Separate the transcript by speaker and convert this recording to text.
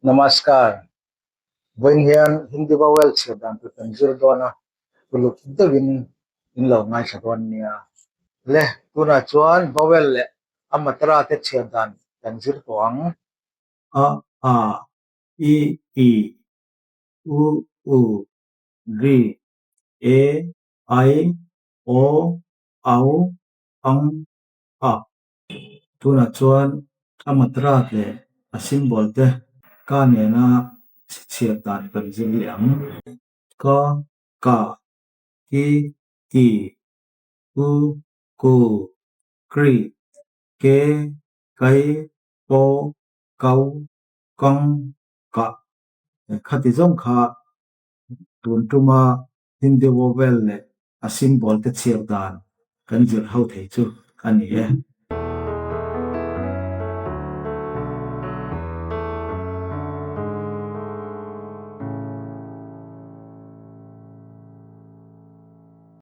Speaker 1: Namaskar. Vawiin hian Hindi vowel chhiar dan tur kan zir dawn a, uluk deuhin in lo ngaithla dawn nia. Le, tunah chuan vowel leh a matra te chhiar dan kan zir tawh ang.
Speaker 2: A, a, i, i, u, u, vi, e, ai, o, au, ang, a. Tunah chuan a matra leh a symbol te ka nena chhiar dan kan zir leh ang. Ka, ka, ki, ki, ku, ku, kri, ke, kai, ko, kau, kang, kah. Khati zawng kha tun tuma Hindi vowel leh a symbol te chhiar dan kan zir ho thei chu a ni e.